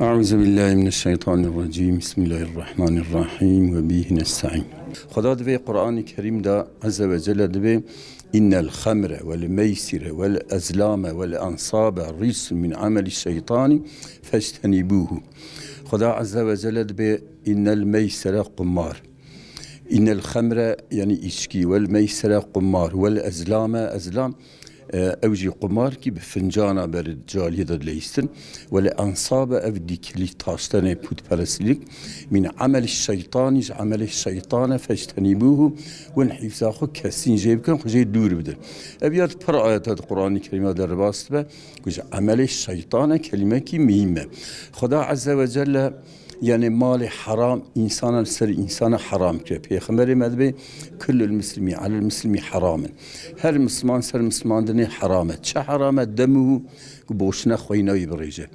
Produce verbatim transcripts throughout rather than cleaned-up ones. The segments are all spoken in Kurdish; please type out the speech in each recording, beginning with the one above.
أعوذ بالله من الشيطان الرجيم. بسم الله الرحمن الرحيم. وبه نستعين. Xweda di vê Qur'anê Kerîm de Azze ve Celle dibê: "إن الخمر والميسر والأزلام والأنصاب رجس من عمل الشيطان فاجتنبوه." Xweda Azze ve Celle dibê: "إن الميسر" qumar. "إن الخمر" yanî îçkî, "والميسر" qumar, "والأزلام" ezlam, e, ew jî qumar kî bi fincana ber caliyê de dileyistin. "Wele ansabe", ev dîkilî taştenê pûtperestlik, "min amel şeytanî", ji emelê şeytane, "feştenîbûhu", win hîfza xwe kesîn jê bikin, xwe jê dûr bidin. Ev ya di pir ayeta di Qur'anê Kerîma de ribas dibe, ku ji emelê şeytane kelimekî mihîm e. Xweda Azze ve Celle, yani malê heram, insana li ser insana heram kiriye. Pêxemberê me dibê: "Kullul muslimi alel muslimi heramin." Her misliman ser misliman dinê heram e. Çi heram e? "Demuhu", ku boşuna xweyna wî birêje.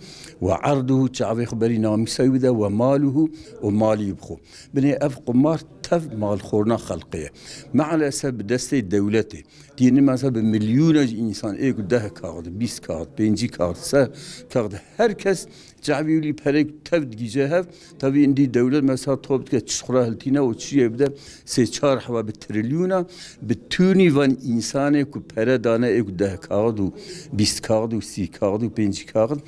"Ve arduhu", çavê xwe berî namîsa wî bide, "ve maluhu", û malî bixwe. Binê ev qumar tev malxorina xelqê ye. Mealesef bi destê dewletê. Dînî mesela bi milyona jî însan, ê ku deh kaxid, bîst kaxid, pêncî kaxid, sed kaxid, her kes çavî wî perek tev digîje hev. Tevî indî dewlet mesela top dike, çi xura hiltîne û çiyê bide sê çar heba bi trilyona, bi tûnî van însanê ku pere dane, ê ku deh kaxid û bîst kaxid û sî kaxid û pêncî kaxid,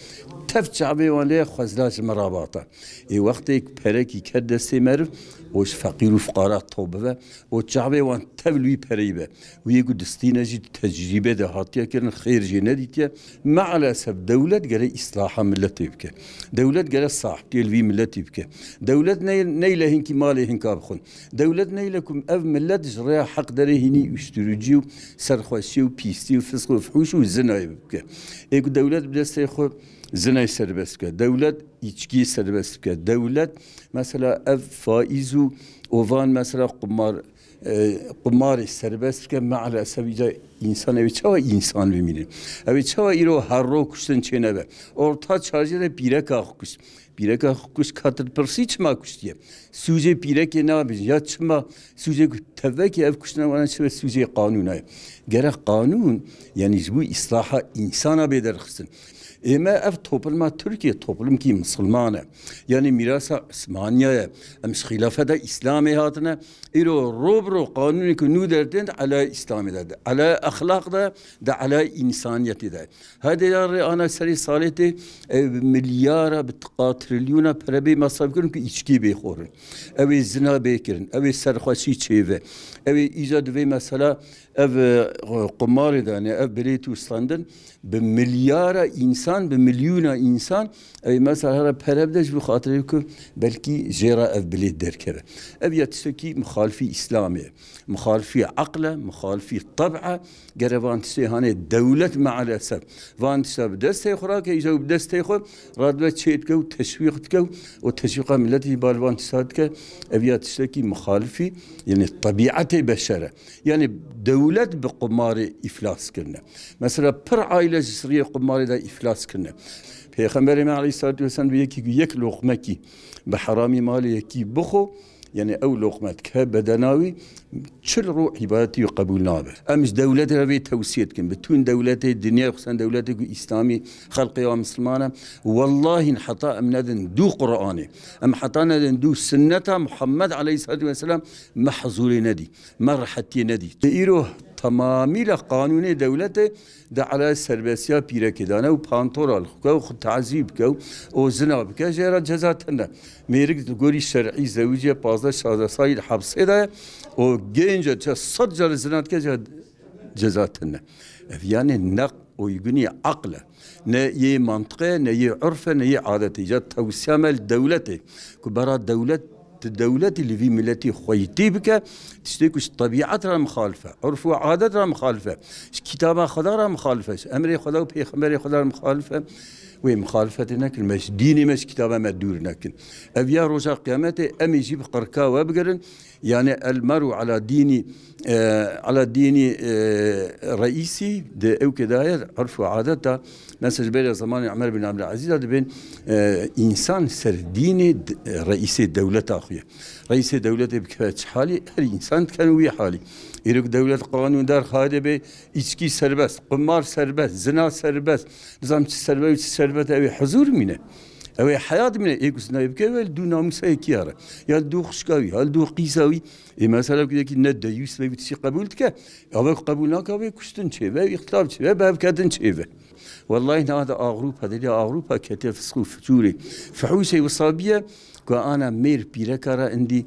tev çavê wan lê xwezla ji min rabata. Ê wextê ku perekî ket destê meriv û ji feqîr û fuqara top bibe û çavê wan tev li wî pereyî be. Wî ku distîne jî di tecrîbe de hatiye kirin, xêr jê nedîtiye. Mealesef dewlet gere îslaha miletê bike. Dewlet gere sahiptiyê li vî miletî bike. Dewlet ney-, neyle hinkî malê hinka bixwin. Dewlet neyle ku ev milet ji rêya heq derê hînî uyuşturucu û serxweşî û pîstî û fisq û fuhûş û zinayê bike. Ê ku dewlet bi destê xwe zinayê serbest bike. Dewlet îçkiyê serbest bike. Dewlet mesela ev faiz û ovan mesela qumar e, qumarê serbest bike, mealesef îca însan, ew ê çawa însan bimînin? Ew ê çawa îro her ro kuştin çênebe? Orta çarjê de pîreka xwe kuşt. Pîreka xwe kuşt, ka tu dipirsî çima kuştiye? Sûcê pîrekê nabêjin. Ya çima sûcê ku tevekê ev kuştina wana çi be sûcê qanûna ye? Gerek qanûn, yanî ji bo îslaha însana bê derxistin. Ê me ev topluma Tirkiye toplumkî misilman e. Yanî mîrasa Osmaniya ye. Em ji xîlafeta Îslamê hatine. Îro ro bi ro qanûnê ku nû dertên di elayê Îslamê de, di elayê exlaq de, di elayê însaniyetê de. Hede ya rê ana serê salê tê, ew bi milyara, bi tiqa trilyona pere bê mesref kirin ku îçkî bê xorin. Ew ê zina bê kirin, ew ê serxweşî çêve. Ew ê îca divê mesela ev, e, qumarê de, ne ev bilêt û standin, bi milyara însan, bi milyona însan, ew mesela here pere bide ji bo xatirê ku belkî jê re ev bilêt derkeve. Ev ya tiştekî muxalifî Îslamê ye, muxalifî eql e, muxalifî teb e. Gere van tiştê hanê dewlet mealesef van tişta bi destê xwe rake, îja û bi destê xwe radibe çê dike û teşwîq dike û teşwîqa miletî bal van tişta dike. Ev ya tiştekî muxalifî, yani, tebîetê beşer e. Yani dewlet bi qumarê îflas kirine. Mesela pir aile ji siriyê qumarê de îflas kirine. Pêxemberê me aleyhissalatu vesselam bi yekî ku yek loqmekî bi heramî malê yekî bixwe, yani ew loqme dike bedena wî, çil rû îbadetî wî qebûl nabe. Em ji dewletê re vê tewsiye dikin. Bütün dewletê dinyayê, xusen dewletê ku îslamî xelqê wa misilman e. Wellahî heta em nedin dû Qur'anê, em heta nedin dû sunneta Muhammed aleyhissalatu vesselam, me huzurê nedî, me rehetiyê nedî. Îro temamîle qanûnê dewletê di elayê serbestiya pîrekê de ne û pantora li xwe ke û xwe tazî bike û û zina bike, jê re ceza tune. Mêrik di gorî şer'î zewiciye pazdeh şazdeh salî di hepsê de ye û gênce çe sed car zina dike, jê ceza tune. Ev yani ne uygunî aql e, ne yê mantiqe, ne yê urf e, ne yê adet e. Îca tewsiya me li dewletê ku bera dewlet, tu dewletî li vî miletî xweytî bike, tiştê ku ji tebîet re mixalif e, urf û adet re mixalif e, ji kitaba Xweda re mixalif e, ji emrê Xweda û pêxemberê Xweda re mixalif e, wê mixalifetê nekin. Me ji dînê me, ji kitaba me dûr nekin. Ev ya roja qiyametê em ê jî bi qirka we bigirin. Yani el meru ala dînî, e, ala dînî, e, reîsî di ewkê de ye, urf û adet de. Mesela ji bêra zemanê Ömer bin Abdülazîz de dibên, e, însan ser dînê d-, reîsê dewleta xwe ye. Reîsê dewletê bikeve çi halî, her însan dikeve wî halî. Îro ku dewlet qanûndar xayde be, îçkî serbest, qumar serbest, zina serbest, nizam çi serbest, çi serbest, ew ê huzur mîne. Ew ê heya dimîne, ê ku zinayê bike, ew ê li dû namûsa yekî ya re. Ya li dû xişka wî, ya li dû qîza wî. Ê mesela ku yekî ne deyûs be, wî tiştî qebûl dike, ew ê ku qebûl nake, ew ê kuştin çêbe, ew îxtilaf çêbe, bi hevketin çêbe. Wellahî niha de Ewropa, derya Ewropa ketiye fisq û ficûrê. Fihûşê wisa biye ku ana mêr pîreka re indî,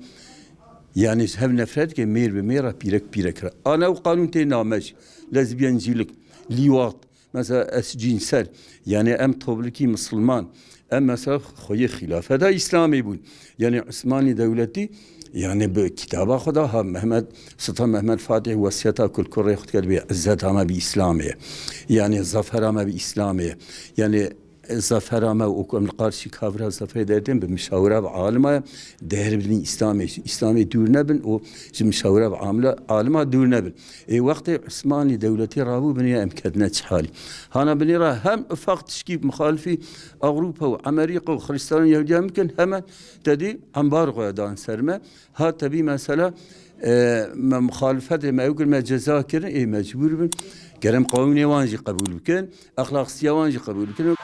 yanî ji hev nefret ke mêr bi mêr re, pîrek pîrek re. Ana ew qanûn tê name jî. Lezbiyencîlik, lîwat, mesela eşcinsel, yanî em toplulkî misilman, em mesela xweyê xîlafeta Îslamê bûn. Yanî Osmanlî dewletî, yanî bi kitaba xwe de ha Mehmet, Sultan Mehmet Fatih wesiyeta kulkurê xwe dike, dibê izzeta me bi Îslamê ye. Yanî zafera me bi Îslamê ye. Yanî zafera me û ku em li qarşî kafira zaferê derdin bi mişawira bi alima ye, deher bidin Îslamê. Îslamê dûr nebin û ji mişawira bi amla, alima dûr nebin. Ê wextê Osmanlî dewletî rabû binê em ketine çi halî. Hana binê re hem ufak tişkî muxalifî Ewropa û Emerîka û Xristiyan û Yehudiyan bikin, hemen tedî embargoya dan ser me. Ha tebî mesela, e, me muxalifetê me ew kir, me ceza kirin, ê mecbûr bin. Gerem qanûnê wan jî qebûl bikin, exlaqsiya wan jî qebûl bikin.